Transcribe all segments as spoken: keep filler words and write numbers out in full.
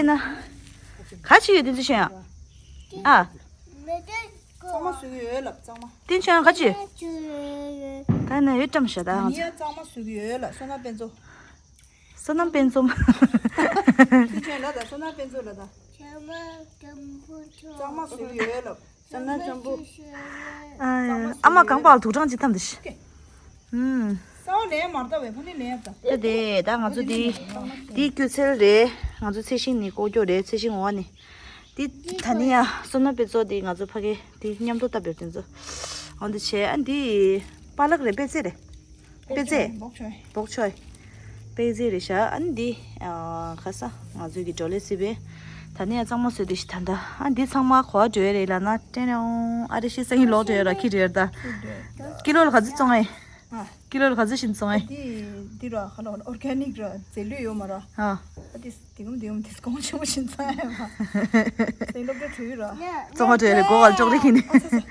ན། ག་ཅི་ཡོད་དེ་ཚོ་ཤེས་ཡ། ཨ། གཙང་མ་བཟོ་གི་ཡོད་ལབ་གཙང་མ། བསྟན་ཆོས་ག་ཅི། ད་ན་ཡོད་བཀྲམ་ཤ་ད་ང་ཚོ། ངས་གཙང་མ་བཟོ་གི་ཡོད་ལབ་བསོད་ནམས་དཔལ་འཛོམས། བསོད་ནམས་དཔལ་འཛོམས། བསྟན་ཆོས་ལ་ད་བསོད་ནམས་དཔལ་འཛོམས་ལ་ད། གཙང་མ་བཟོ་གི་ཡོད་ལབ། བསོད་ནམས་དཔལ་འཛོམས། ཨ་ཡ། ཨ་མ་གང་པར་དུག་སྦྲང་ཅིག་ཐམ་དེ་ཤི། ཨུམ། ས་བོན་ལེན་མར་ལྟ་བས་ཕུ་ནི་ལེན་ཡབ་ད། ད་དེ་ད་ང་ཚོ་དེ་དེ་སྐྱོད་ཚལ་རེད། ང་ཚོ་ཚེ་ཤིང་ནི་ཀོ་ཀྱོ་རེད། ཚེ་ཤིང་འོ་ནི། དེ་ད་ནི་ཡ་བསོད་ནམས་དཔལ་འཛོམས་དེ་ང་ཚོ་ཕ་གི་དེ་མཉམ་དུ་ལྟ་བས་དེ་ཚོ། འོ་འདི་བྱས་ཨ་འདི་པ་ལག་རེད་པད་ཚལ་རེད། པད་ཚལ། བོག་ཆོས། བོག་ཆོས། པད་ཚལ་རེད་ཤག་ཨ་ནི་འདི། ཨ། ཁ་ས་ང་ཚོའི་གི་བྲོ་ལེ་སི་པེ། ད་ནི་ཡང་གཙང་མ་བཟོས་དེ་ཞིག་ད་ད་ཨ་འདི་ཚང་མ་གོ་བ་འགྲོ་ཡ་རེད་ལབ་ན་ཏྲེ་ནོང་ཨ་རེ་ཤི་སང་ཉིན་ལོག་འགྲོ་ཡ་ར་ཁྱི་འགྲོ་ཡ་ར་ད། ཀི་ལོ་ལ་ག་ཚོད་བཙོང་ཨེ། ཨ། ཀི་ལོ་ལ་ག་ཚོད་བཞིན་བཙོང་ཨེ། འདི་འདི་ར་ཁ་ལོ་ཨོར་གེ་ནིག་ར་རྫས་ལུད་ཡོད་མ་ར། ཨ། ཨ་འདི་དེ་གུམ་དེ་གུམ་དེ་གོང་ཆེན་པོ་བཞིན་བཙོང་ཨེ་མ། སེང་སློབ་གྲྭ་གྲོལ་ཡོད་ར། བཙོང་བ་འགྲོ་ཡ་རེད་སྒོ་ག་ལ་ཅོག་རེ་ཁྱི་ནི། ཨ་ཚ་ཚ།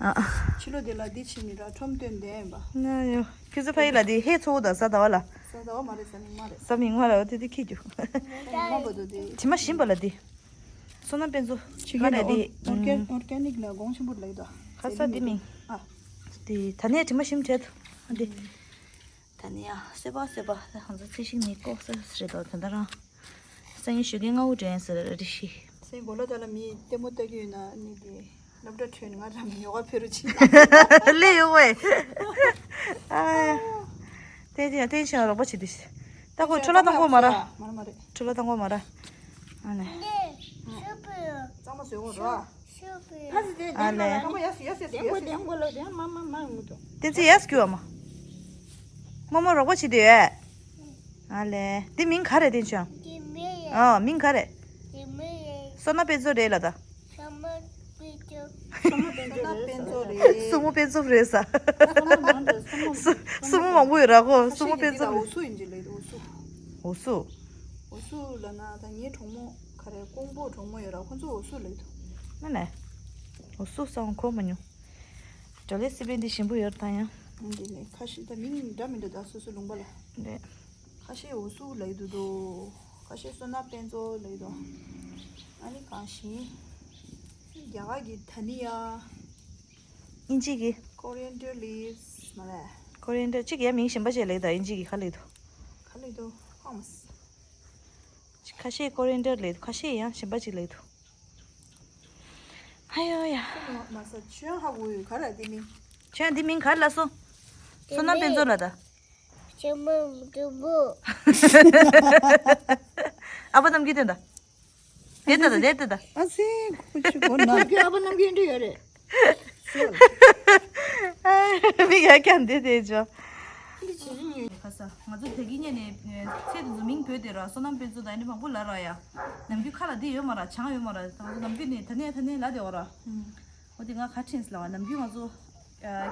ཨ། ཕྱི་ལོ་དེ་ལ་འདི་ཕྱིན་ནི་ར་ཁྲོམ་སྟོན་དེ་ཨེ་མ། ན་ཡོ། ཁྱོད་ཚོ་ཕ་ཡུལ་ལ་དེ་ཧེ་ཚོ་བོ་དང་ས་ཟླ་བ་ལ། ས་ཟླ་བ་མ་རེད་ས་མིང་མ་རེད། ས་མིང་མ་རེད་དེ་དེ་ཁྱི་རྒྱུ། མ་པ་དོ་དེ། དྲི་མ་ཞིམ་པ་ལ་དེ། བསོད་ནམས་དཔལ་འཛོམས་ཕྱི་ག་རྒྱལ་རེད་དེ། ཨོར་གེ་ཨོར་གེ་ནིག་ལ་གོང་ཆེན་པོ་ལ་ཡོད་དོ། ཁ་ས་དེ་མིང་། ཨ། དེ་ད་ནས་དྲི་མ་ཞིམ་བྲལ་དོ། དེ། ད་ནས་ཡ་སེ་བ་སེ་བ་ང་ཚོ་ཚེ་ཤིང་ནི་ལྐོག་ས་རེད་དོ་ད་ད་རང་། སང་ཉིན་ཞོགས་ཀས་སྔ་པོ་འགྲོ་ཡིན་ཟེར་རེ་རེ་ཞིག་སེང་གོ་ལ་ད་ལ་མི་ལྟད་མོ་ལྟ་གི་ཡོད་ན་ནི་དེ་སློབ་གྲྭ་ཁྲོད་ནས་ང་རང་ཉོ་ག་ཕེབས་རོགས་བྱེད། ལས་ཡོད་ཝེ། ཨ་ཡ། བསྟན་ཆོས་བསྟན་ཆོས་རོགས་པ་བྱེད་དུས། ད་ཁོ་འཕྲོ་བརླག་བཏང་གོ་མ་ར། མ་ར་མ་རེད། འཕྲོ་བརླག་བཏང་གོ་མ་ར། ཨ་ནི། གཙང་མ་བཟོས་གོ་ར། ཨ་ལེ། བསྟན་ཆོས་ཡ་སྐྱུ་བ་མ། རྨོ་མོ་རོགས་པ་བྱེད་དུས། ཨ་ལེ། འདི་མིང་ག་རེ་བསྟན་ཆོས། ཨ་མིང་ག་རེ། བསོད་ནམས་དཔལ་འཛོམས་རེད་ལ་ད། བསོད་ནམས་དཔལ་འཛོམས་རེད། སྲུ་མོ་དཔལ་འཛོམས་རེད་ས། སྲུ་མོ་མང་པོ་ཡོད་ར་ཁོ་སྲུ་མོ་དཔལ་འཛོམས་རེད། འོ་སུ་ཡིན་གྱི་ལེ་འོ་སུ། འོ་སུ། འོ་སུ་ལ་ན་ད་ངའི་གྲོགས་མོ་ག་རེ་ཀོང་པོ་གྲོགས་མོ་ཡོད་ར་ཁོ་ཚོ་འོ་སུ་ལེ་དུ། ན་ནས། འོ་སུ་སང་ཁོ་མ་ཉོ། བྲོ་ལེ་སི་པན་འདི་ཞིམ་པོ་ཡོད་ར་ད་ཡང་། འདི་ནས་ཁ་ཤས་ད་མིང་འདྲ་མི་འདྲ་ད་སོ་སོ་ལུང་པ་ལ། རེད། ཁ་ཤས་འོ་སུ་ལེ་དུ་དོ། ཁ་ཤས་བསོད་ནམས་དཔལ་འཛོམས་ལེ་དོ། ཨ་ནི་གང་ཞིག་རྒྱ་གར་གྱི་ད་ནི་ཡ། ཨིན་ཇི་གི། Coriander leaves མ་རེད། Coriander གཅིག་ཡ་མིང་གཞན་པ་ཞིག་ལེགས་དང་ཨིན་ཇི་གི་ཁ་ལེགས་འདུག་ཁ་ལེགས་འདུག་ཧམ། ཁ་ཤས་Coriander ལེགས་འདུག་ཁ་ཤས་ཡང་གཞན་པ་ཅིག་ལེགས་འདུག་ཧ་ཡོ་ཡ། མ་ས་ཆོན་ཧ་གོ་ཡོད་ག་ར་དེ་མིང་། ཆོན་དེ་མིང་ག་ར་ལ་སོ། བསོད་ནམས་དཔལ་འཛོམས་ལ་ད། ཆེན་མོ་མཐུ་བོ། ཨ་ཕ་རྣམ་རྒྱལ་དོན་དང་། དེ་ལྟ་དང་དེ་ལྟ་དང་། ཨ་སེ་ཁོ་ཆུ་གོ་ན། ཁྱོད་ཨ་ཕ་རྣམ་རྒྱལ་འདྲི་ཡོད་རེད། མི་ཡ་ཀྱང་དེ་དེ་ཅོ། ཁ་ས་ང་ཚོ་དེ་གི་ཉེ་ནས་ཚེ་དེ་ཚོ་མིང་བོས་དེ་ར་བསོད་ནམས་དཔལ་འཛོམས་དང་ཨ་ནི་མང་པོ་ལ་ར་ཡ། ནམ་རྒྱུན་ཁ་ལ་དེ་ཡོད་མ་ར་བྱང་ཡོད་མ་ར་ད་ང་ཚོ་ནམ་རྒྱུན་ནས་ད་ནས་ད་ནས་ལ་དེ་འོ་ར། འོ་དེ་ང་ཁ་ཕྲེང་ལ་བ་ནམ་རྒྱུན་ང་ཚོ་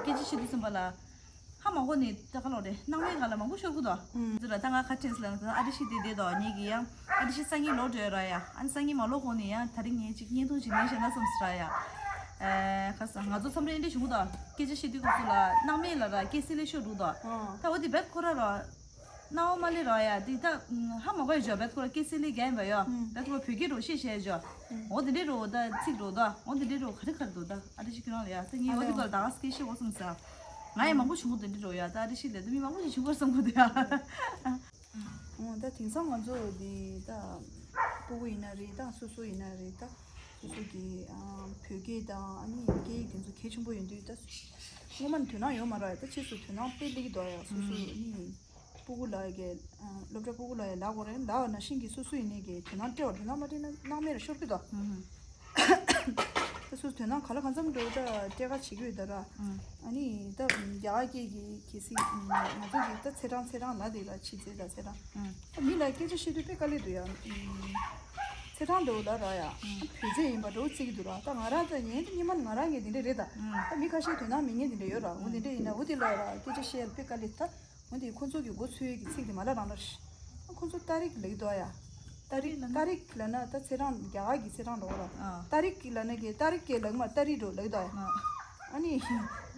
སྐད་ཆ་བཤད་དུས་ཙམ་པ་ལ། ཧ་མ་གོ་ནི་ད་ག་ལོ་རེད་སྣང་བའི་ངང་ལ་མང་པོ་ཤོར་གི་འདུག་ཨུམ། ཟེར་ལ་ད་ང་ཁ་ཕྲེང་ལ་ཨ་རི་ཤི་དེ་བསྡད་དོ་ངེད་ཀྱི་ཡང་ཨ་རི་ཤི་སང་ཉིན་ལོག་འགྲོ་ཡ་ར་ཡ་ཨ་ནི་སང་ཉིན་མ་ལོག་གོང་ནས་ཡང་ད་རིང་ངས་ཅིག་བརྙན་ཐུང་ཅིག་ལེན་བྱས་ན་བསམ་ཟེར་ར་ཡ། ཨེ་ཁ་སང་ང་ཚོ་མཚམས་རེ་འདྲ་བྱུང་གི་འདུག་སྐད་ཆ་བཤད་དུས་སྐབས་སུ་ལ་སྣང་མེད་ལ་ར་སྐད་སེ་ལེ་ཤོར་འདུག་དོ། ཨ། ད་འོ་དེ་བེད་ཁོ་ར་ར། སྣང་བ་མ་ལེ་ར་ཡ་དེ་ད་ཧ་མ་གོ་ཡ་ཇོ་བེད་ཁོ་ར་སྐད་སེ་ལེ་རྒྱ་ཡིན་པ་ཡོ། ཨུམ། བེད་ཁོ་ར་བོད་སྐད་རོ་ཤེས་བྱས་ཇོ། ཨུམ། འོ་དེ་འདྲ་རོ་ད་ཚིག་རོ་ད་འོ་དེ་འདྲ་རོ་ག་རེ་ག་རེ་འདུག་ད་ཨ་རི་ཤི་ཁྱོད་རང་ལ་ཡ་ད་ངས་འོ་དེ་སྐོར་ད་ག་སྐད་ཤེས་གོ་བསམ་ས། ང་ཡང་མང་པོ་བྱུང་གི་འདི་འདྲ་རོ་ཡ་ད་ཨ་རི་ཤི་ལ་ད་མི་མང་པོ་ཞིག་བྱུང་གི་བསམ་གི་འདུག་ཡ། ཨོ་ད་དེང་སང་ང་ཚོ་འདི་ད་སྤུ་གུ་ཡིན་ན་རེད་ད་སོ་སོ་ཡིན་ན་རེད་ད་སོ་སོ་གི་ཨ་བོད་སྐད་དང་ཨ་ནི་སྐད་ཡིག་དེ་ཚོ་གལ་ཆེན་པོ་ཡིན་དུས་ད་སྔོན་མ་ནས་དོ་སྣང་ཡོད་མ་རེད་ད་ཕྱིས་སུ་དོ་སྣང་དཔེ་སླེབས་ཀྱི་འདུག་ཡ་སོ་སོ་ཨ་ནི་སྤུ་གུ་ལ་ཡ་གི་ཨ་སློབ་གྲྭ་སྤུ་གུ་ལ་ཡ་ལབ་དགོས་རེད་ལབ་ན་ཤིང་གི་སོ་སོ་ཡིན་ནའི་གི་དོ་སྣང་སྤྲད་པ་དོ་སྣང་མ་སྤྲད་ན་སྣང་མེད་ལ་ཤོར་གྱི་འདུག་ད་སོ་སོ་དོ་སྣང་ག་ལ་གང་འཚམ་འགྲོ་ད་སྤྲད་ཁ་བྱེད་ཀྱི་ཡོད་ད་ར། ཨ་ནི་ད་རྒྱ་གར་སྐད་ཀྱི་གལ་སྲིད་ང་ཚོ་གི་ད་ཚེས་གྲངས་ཚེས་གྲངས་ལ་དེ་ལ་ཕྱི་ཚེས་ད་ཚེས་གྲངས། ད་མི་ལ་སྐད་ཆ་བཤད་དུས་དཔེ་དཀའ་ལས་འདུག་ཡ། ཚེས་གྲངས་འདྲ་བོ་ལ་ར་ཡ། བོད་ཚེས་ཡིན་པ་འདྲ་བོ་བརྩི་གི་འདུག་ར་ད་ང་རང་ད་ཉན་ད་སྙན་མ་ང་རང་གི་དེ་འདྲ་རེད་ད། ད་མི་ཁ་ཤས་དོ་སྣང་མི་ཉན་དེ་འདྲ་ཡོད་ར་འོ་དེ་འདྲ་ཡིན་ན་འོ་དེ་ལ་ར་སྐད་ཆ་བཤད་ཡ་དཔེ་དཀའ་ལས་ད། འོ་དེ་ཁོ་ཚོ་གི་མགོ་ཚོས་ཀྱི་ཚིག་དེ་མ་ལ་རང་ལ། ཁོ་ཚོ་ཏ་རིག་ལེགས་འདུག་ཡ། ཏ་རིག་ཏ་རིག་ལབ་ན་ད་ཚེས་གྲངས་རྒྱ་གར་གྱི་ཚེས་གྲངས་འགྲོ་བ་ར། ཏ་རིག་གི་ལབ་ན་གི་ཏ་རིག་གི་ལག་མ་ཏ་རིག་འགྲོ་ལེགས་འདུག་ཡ། ཨ་ནི།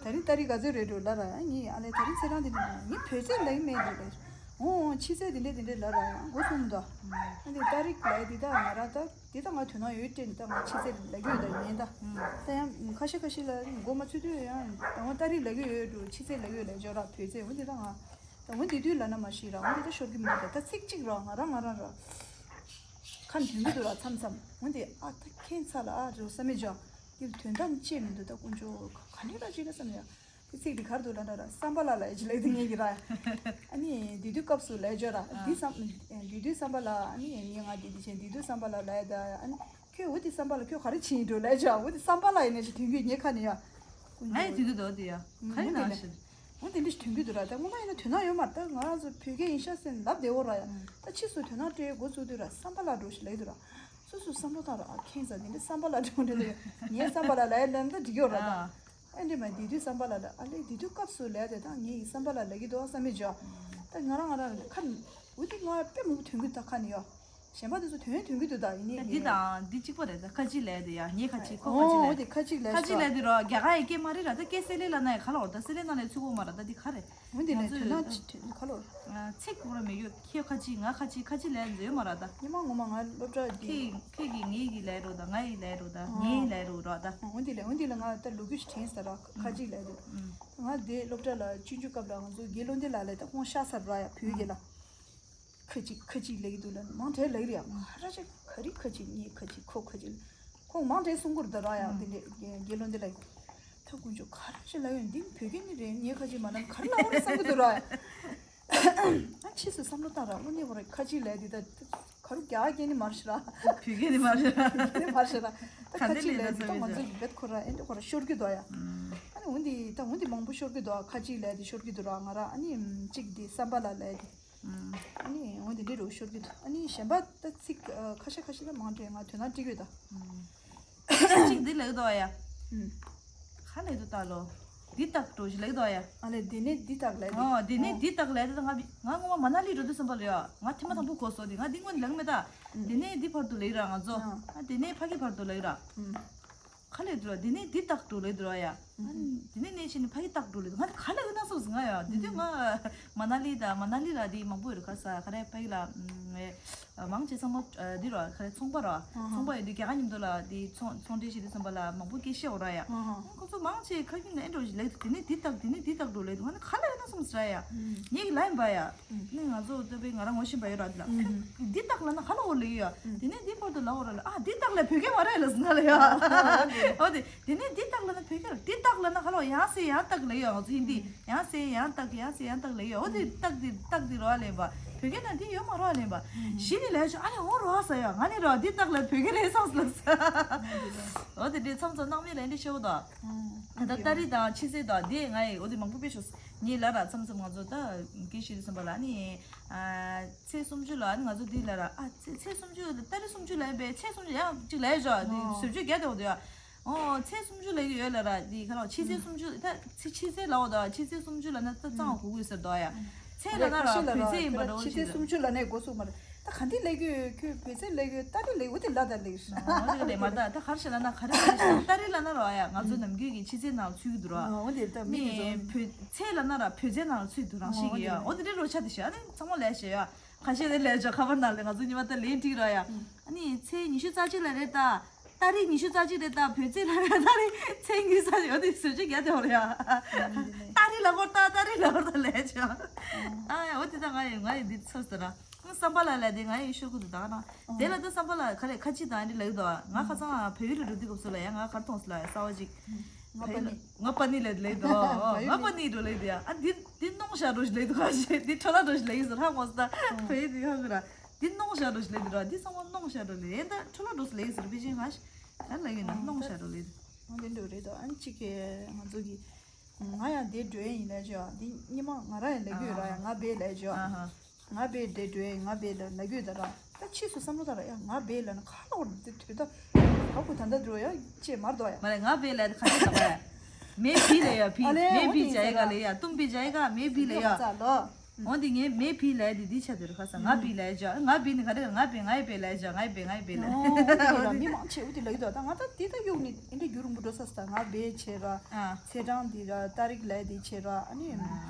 ད་རིང་ཏ་རིག་ག་ཚོད་རེད་འགྲོ་ལ་ར་ཨ་ནི་ཨ་ལས་ད་རིང་ཚེས་གྲངས་དེ་ནི་ནི་བོད་ཚེས་ལེགས་མེད་འགྲོ་ལེ། འོང་འོང་། ཕྱི་ཚེས་དེ་འདྲས་དེ་འདྲས་ལབ་ར་ཡང་མགོ་ཚོམ་འདུག་ཨ་འདི་ཏ་རིག་ལབ་ཡ་འདི་ད་ང་རང་ད་འདི་ད་ང་དོ་སྣང་ཡོད་སྤྲད་ནས་ད་ང་ཕྱི་ཚེས་ལབ་ཀྱི་ཡོད་ད་ཡིན་ད། ད་ཡང་ཁ་ཤས་ཁ་ཤས་ལ་མགོ་མ་ཚོད་དུས་ཡང་ད་ང་ཏ་རིག་ལབ་ཀྱི་ཡོད་འགྲོ། ཕྱི་ཚེས་ལབ་ཀྱི་ཡོད་ལབ་ཅོག་ར། བོད་ཚེས་འོ་འདི་ད་ང་ད་འོ་འདི་དུས་ལབ་ན་མ་ཤེས་ར། འོ་འདི་ད་ཤོར་གྱི་མི་འདུག་ད་ད་ཚིག་གཅིག་ར་ང་རང་ང་རང་ར་ཁ་འདོན་གྱི་འདུག་ར་མཚམས་མཚམས། འོ་འདི་ཨ་ད་ཁྱད་མཚར་ལ་ཨ་རེད་བསམ་མེད་ཅོག་འདི་དོན་དག་ཅིག་མི་འདུག་ད་དཀོན་མཆོག་ག་ནས་ར་བྱས་ན་བསམ་ཡ། དེ་ཚིག་དེ་ག་རེ་འདུག་ལབ་ན་ར་བསམ་པ་ལ་ལབ་ཡ་ཅིག་ལབ་དེ་ངེད་ཀྱི་ར། ཨ་ནི་དེ་དུས་སྐབས་སུ་ལབ་ཅོག་ར། ཨ། དེ་བསམ་དེ་དུས་བསམ་པ་ལ་ཨ་ནི་ངས་ང་དེ་དེ་བྱས་དེ་དུས་བསམ་པ་ལ་ལབ་ཡ་ད། ཨ་ནི་ཁྱོད་འོ་དེ་བསམ་པ་ལ་ཁྱོད་ག་རེ་བྱེད་ཡིན་འགྲོ་ལབ་ཅོག་འོ་དེ་བསམ་པ་ལ་ཡིན་ན་ཅིག་དོན་གྱི་ངེད་ཁ་ནས་ཡ། ང་ཡི་དེ་དུས་འདུག་དེ་ཡ། ག་རེ་ནང་ཞིག་འོ་དེ་འདྲ་ཞིག་དོན་གྱི་འདུག་ར། ད་ངོ་མ་ཡིན་ན་དོན་དག་ཡོད་མ་རེད། ད་ང་རང་ཚོ་བོད་སྐད་ཡིན་ཤག་ཟེར་ལབ་བདེ་བོ་ར་ཡ། ཨ། ད་ཕྱིས་སུ་དོན་དག་སྤྲད་འགོ་ཚུགས་དུས་ར་བསམ་པ་ལ་འགྲོ་ཞིག་ལབ་ཀྱི་འདུག་ར། སོ་སོའི་བསམ་བློ་བཏང་ར། ཨ་ཁྱེད་ཚོ་དེ་འདྲ་བསམ་པ་ལ་འགྲོ་འདྲ་འདུག་ངའི་བསམ་པ་ལ་ལབ་ཡ་ལབ་ན་ད་འགྲིག་གི་ཡོད་ར་ད། ཨ། ཨ་འདྲ་མ་དེ་དུས་བསམ་པ་ལ་ལ་ཨ་ལས་དེ་དུས་སྐབས་སུ་ལབ་དེ་ད་ངས་ཡི་བསམ་པ་ལ་ལབ་ཀྱི་འདུག་བསམ་མེད་ཅོག་ད་ང་རང་ང་རང་ཁ་འུ་དེ་ང་དཔེ་མང་པོ་དོན་གྱི་ད་ཁ་ནས་ཡོད། གཞན་པ་དེ་ཚོ་དོན་དོན་གྱི་འདུག་ད་ཡིན་ནའི་ད་འདི་ངས་དང་འདི་གཅིག་པ་རེད། ད་ཁ་ཅིག་ལབ་དེ་ཡ། ངས་ཁ་ཅིག་ཁོ་ཁ་ཅིག་ཨོ་ལབ། དེ་ཁ་ཅིག་ལབ་ཁ་ཅིག་ཤོག་ལབ་དེ་རོ། རྒྱ་གར་ཡི་སྐད་མ་རེད་ར། ད་སྐད་གསལ་ལེ་ལབ་ན་ཡང་ག་ལ་འོར། ད་གསལ་ལེ་ནང་ལ་ཚུད་གོ་མ་ར། ད་འདི་ག་རེད། འོན་ཏེ་ང་ལས་ཚོད་ན་ཚོའི་ཅི་ཁ་ལོ། ཚིག་གོ་ར་མི་ཡོད། ཁྱེད་ཁ་ཅིག་ང་ཁ་ཅིག་ཁ་ཅིག་ལབ་ཡ་ཡོད་མ་ར་ད། ཉི་མ་ངོ་མ་ང་སློབ་གྲྭ་དེ། ཁྱེད་ཁྱེད་ཀྱིས་ངའི་གི་ལབ་རོགས་ད། ང་ཡི་ལབ་རོགས་ད། ཨ། ངའི་ལབ་རོགས་ར་ད། འོན་ཏེ་ལས་འོན་ཏེ་ལས་ང་ད་ལོ་རྒྱུས་ཤིག་དྲན་ས་ར། ཁ་ཅིག་ལབ་དེ། ཨུམ། ང་དེ་སློབ་གྲྭ་ལ་ཆུང་ཆུང་སྐབས་ལ་ང་ཚོ་དགེ་སློང་དེ་ལ་ལས་ད་ཁོང་ཤ་ཚ་ར་ཡ་བོད་སྐད་ལ། ཁ་ཅིག་ཁ་ཅིག་ལབ་ཀྱི་འདུག་ལ་མང་དྲགས་ལབ་ཀྱི་རེད་ཡ། ང་ཧ་ར་ཅིག་ག་རེ་ཁ་ཅིག་ངས་ཁ་ཅིག་ཁོ་ཁ་ཅིག་ཁོང་མང་དྲགས་གསུང་གི་རེད་ད་ར་ཡ། ཨ། དེ་འདྲས་དགེ་སློང་དེ་ལ་ད་དཀོན་མཆོག་ག་རེ་ཞིག་ལབ་ཡོད། འདི་བོད་སྐད་ནི་རེད། ངས་ཁ་ཅིག་མ་ལབ་ན་ག་རེ་ལབ་དགོས་རེད་བསམ་གྱི་འདུག་ར་ཡ། ཨ་ཕྱིས་སུ་བསམ་བློ་བཏང་ར། དངོས་གནས་ཁོ་ར་ཁ་ཅིག་ལབ་དེ་ད་ག་རུ་རྒྱ་སྐད་ནི་མ་རེད་ཤག་ར། བོད་སྐད་ནི་མ་རེད་ཤག་ར། ད་ཁ་ཅིག་ལབ་དེ་ད་ང་ཚོ་གི་བེད་ཁོ་ར་ཨེ་འདྲས་ཁོ་ར་ཤོར་གྱི་འདུག་ཡ། ཨ་ནི་འོན་ཏེ་ད་འོན་ཏེ་མང་པོ་ཤོར་གྱི་འདུག་ཁ་ཅིག་ལབ་དེ་ཤོར་གྱི་འདུག་ར། ང་ར་ཨ་ནི་གཅིག་དེ་བསམ་པ་ལ་ལབ་དེ། ཨ་ནི་འོ་དེ་འདྲའི་རོ་ཤོར་གྱི་འདུག་ཨ་ནི་གཞན་པ་ད་ཚིག་ཁ་ཤས་ཁ་ཤས་ལ་མང་དྲགས་ང་དོན་དག་འགྲིག་ཡོད་ད། ཨ་ནི་གཅིག་འདི་ལབ་འདུག་ཡ། ཨུམ། ག་ལབ་འདུག་ད་ལོ། འདི་དག་འགྲོ་ཞིག་ལབ་འདུག་ཡ། ཨ་ལས་དེ་ནས་འདི་དག་ལབ་དེ། ཨོ་དེ་ནས་འདི་དག་ལབ་དེ་ང་ང་ངོ་མ་མ་ན་ལི་འགྲོ་དུས་བསམ་པ་ལ་ཡ། ང་ཐེངས་མ་དང་པོ་གོ་སོང་དེ། ང་འདི་སྔོན་ལབ་མེད་ད། དེ་ནས་འདི་བར་དུ་ལབ་ར་ང་ཚོ། ཨ་དེ་ནས་ཕ་གི་བར་དུ་ལབ་ར། ག་ལབ་འདུག་ལ། དེ་ནས་འདི་དག་འགྲོ་ལབ་འདུག་ཡ། དེ་ནས་ནས་ཕྱིན་ནས་ཕ་གི་དག་འགྲོ་ལབ་འདུག་ང་ག་ལབ་ཡོད་ན་སོང་ཟིན་ང་ཡ། དེ་དུས་ང་མ་ན་ལི་དང་མ་ན་ལི་ལ་དེ་མང་པོ་ཡོད་རེད། ག་ས་ག་རེ་ཕ་གི་ལ་མང་ཆེ་ཚང་མ་འདི་ར་ག་རེ་ཚོང་པ་ར། ཚོང་པ་ཡོད་དུས་རྒྱ་གར་མཉམ་དུ་ལ་དེ་ཚོང་ཚོང་འབྲེལ་བྱེད་དུས་ཙམ་པ་ལ་མང་པོ་སྐད་བཤད་འོ་ར་ཡ། ཁོ་ཚོ་མང་ཆེ་ཁ་ཡིན་ན་ཨེ་འགྲོ་ཞིག་ལབ་འདུག་དེ་ནས་འདི་དག་དེ་ནས་འདི་དག་འགྲོ་ལབ་འདུག་ང་ནི་ག་ལབ་ཡོད་ན་སོང་ཟིན་ར་ཡ། ངས་གི་ལབ་ཡིན་པ་ཡ། ནི་ང་ཚོ་ལྟ་བུའི་ང་རང་ངོ་ཤེས་པ་ཡོད་ར་འདི་ལ། ཨུམ། འདི་དག་ལབ་ན་ག་ལ་འོ་ལབ་ཡོད་ཡ། དེ་ནས་འདི་བར་དུ་ལབ་འོ་ར་ལ། ཨ་འདི་དག་ལ་བོད་སྐད་མ་རེད་ལ་ཟེར་ང་ལ་ཡ། ཨོ་དེ་དེ་ནས་འདི་དག་ལབ་ན་བོད་སྐད་ལ་འདི་དག་ལབ་ན་ག་ལ་ཡང་སེ་ཡང་དག་ལབ་ཡོད། ང་ཚོ་ཧིན་དི་ཡང་སེ་ཡང་དག་ཡང་སེ་ཡང་དག་ལབ་ཡོད། ཨོ་དེ་དག་དེ་དག་དེ་རོ་ལེན་པ། བོད་སྐད་ན་འདི་ཡོད་མ་རོ་ལེན་པ། གཞི་ནས་ལས་ཆོག་ཨ་ལས་འོ་རོ་ཟེར་ཡ། ང་ནི་རོ་འདི་དག་ལ་བོད་སྐད་རེད་བསམ་སོང་ལ་ཟེར། ཨོ་དེ་འདྲའི་མཚམས་མཚམས་སྣང་མེད་ལ་འདི་ཤོད་དོ། ད་ཏ་རིག་དང་ཕྱི་ཚེས་དང་དེ་ང་ཡི་འོ་དེ་མང་པོ་དཔེ་ཤོག་ངས་ལབ་ར་མཚམས་མཚམས་ང་ཚོ་ད་སྐད་བཤད་དུས་ཙམ་པ་ལ་ནི། ཚེས་སུམ་ཅུ་ལ་ནི་ང་ཚོ་འདི་ལ་ར་ཨ་ཚེས་ཚེས་སུམ་ཅུ་ལ་ཏ་རིག་སུམ་ཅུ་ལ་ཡིན་པས་ཚེས་སུམ་ཅུ་ཡང་གཅིག་ལ་ཡོད་ཅོག་འདི་ཟེར་བཅོས་རྒྱག་དེ་འོ་དེ་ཡ། ཨོ་ཚེས་སུམ་ཅུ་ལ་ཡོད་ལ་ར་འདི་ག་ལ་ཕྱི་ཚེས་སུམ་ཅུ་ད་ཚེས་ཕྱི་ཚེས་ལ་འོ་ད་ཕྱི་ཚེས་སུམ་ཅུ་ལ་ན་ད་གཙང་བ་གོ་གི་ཟེར་དོ་ཡ། ཚེས་ལ་ན་ར་ཁ་ཤས་ལ་བོད་ཚེས་ཡིན་པ་འདྲ་བོ་ཕྱི་ཚེས་ཞིག་རེད། སུམ་ཅུ་ལ་ནས་འགོ་ཚུགས་མ་རེད། ད་ག་འདི་ལས་གི་ཁྱོད་བོད་ཚེས་ལས་གི་ཏ་རིག་ལས་འོ་དེ་ལ་ད་ལས་ཨོ་དེ་ལས་མ་ད་ད་ག་རེ་ཞེ་ན་ན་ག་རེ་ཞེ་ན་ཏ་རིག་ལ་ན་ར་ཡ་ང་ཚོ་ནམ་རྒྱུན་གི་ཕྱི་ཚེས་ནང་ཚུད་གི་འདུག་ར། ཨོ་དེ་ད་མི་ནི་ཚོ་བོད་ཚེས་ལ་ན་ར་བོད་ཚེས་ནང་ཚུད་འདུག་རང་ཤེས་གི་ཡ། ཨོ་དེ་འདྲའི་རོ་ཆ་དེ་ཤ་ཨ་ནི་ཚང་མ་ལས་ཤེས་ཡ། ཁ་ཤས་ནས་ལས་ཆོག་ཁ་པར་ནང་ལས་ང་ཚོ་ཉི་མ་ད་ལན་འགྲིག་ར་ཡ། ཨ་ནི་ཚེས་ཉི་ཤུ་རྩ་གཅིག་ལ་རེད་ད། ཏ་རིག་ཉི་ཤུ་རྩ་གཅིག་རེད་ད། བོད་ཚེས་ལ་རེད་ད། རེད་ཚེས་ཉི་ཤུ་རྩ་གཅིག་འོ་དེ་ཟེར་ཆོག་རྒྱ་དེ་འོ་རེད་ཡ། ཏ་རིག་ལ་གོ་ད་ཏ་རིག་ལ་གོ་ད་ལས་ཆོག་ཨ་ཡ་འོ་དེ་ད་ང་ཡི་ང་ཡི་འདི་ཚོ་ཟེར་ར། ང་བསམ་པ་ལ་ལ་དེ་ང་ཡི་ཤོག་གུ་དུ་ད་ན། དེ་ལ་ད་བསམ་པ་ལ་ག་རེ་ཁ་ཅིག་དང་འདི་ལ་ཡོད་དོ། ང་ཁ་སང་བལ་ཡུལ་ལ་འགྲོ་དུས་སྐབས་སུ་ལ་ཡ་ང་གར་མཐོང་སོང་ལ་ཡ་གསར་བ་ཅིག་ང་པ་ནི། ང་པ་ནི་ལ་ལེ་དོ། ང་པ་ནི་འགྲོ་ལེ་དེ་ཡ། ཨ་འདི་འདི་གནོང་བཞག་འགྲོ་ཞིག་ལེ་དོ། ཁ་ཤས་འདི་འཕྲོ་ལ་འགྲོ་ཞིག་ལེ་ཡིན་ཟེར་ཧ་གོ་སོང་ད། བལ་ཡུལ་དེ་ཧ་གོ་ར། འདི་གནོང་བཞག་འགྲོ་ཞིག་ལེ་དོ་ར། འདི་ཚང་མ་གནོང་བཞག་འགྲོ་ལེ་ཡིན་ད་འཕྲོ་ལ་འགྲོ་སི་ལེ་ཟེར་བི་ཅིང་ཧ་ཤ། ད་ལ་ཡིན་ན་གནོང་བཞག་འགྲོ་ལེ་དོ། འོ་འདི་འགྲོ་རེད་དོ། ཨ་ནི་གཅིག་གི་ང་ཚོ་གི་ང་ཡང་དེ་འགྲོ་ཡ་ཡིན་ལེ་ཅོ། འདི་སྙེ་མ་ང་ར་ཡང་ལེ་གི་ཡོད་ར་ཡ། ང་བལ་ལེ་ཅོ། ང་བལ་དེ་འགྲོ་ཡ་ང་བལ་ལ་ལ་རྒྱུས་ད་ར། ད་ཕྱིས་སུ་བསམ་བློ་ད་ར་ཡ་ང་བལ་ལ་ན་ཁ་ལོ་ར་དེ་དུས་ད་ཧ་གོ་ད་ད་འགྲོ་ཡ་ཅེས་མར་དོ་ཡ། མ་རེད་ང་བལ་ལ་ཁ་ཅིག་ད་པ་ཡ། མེ་བི་ལ་ཡ་བི། ཨ་ལེ་མེ་བི་འོ་དེ་ཇའི་ག་ལ་ཡ་ཏུམ་བི་ཇའི་ག་མེ་བི་ལ་ཡ། ཙ་ལོ། འོན་ཏེ་ངས་མེ་བི་ལས་དེ་འདི་ཆ་དེ་རུ་ཁ་ས་ང་བི་ལས་ཇ་ང་བི་ནི་ག་རེ་ང་བི་ང་ཡི་བི་ལས་ཇ་ང་ཡི་བི་ང་ཡི་བི་ལས། ཨོ་འོ་དེ་ལ་མི་མང་ཆེ་འོ་དེ་ལ་ཡོད་དོ། ད་ང་ད་དེ་ད་གཡུག་ནི་འདི་འདྲ་རྒྱུ་རིང་པོ་འགྲོ་ས་ས་ང་བི་ཆེ་ར། ཨ། ཚེས་གྲངས་འདི་ར་ཏ་རིག་ལས་དེ་ཆེ་ར། ཨ་ནི་ཨ།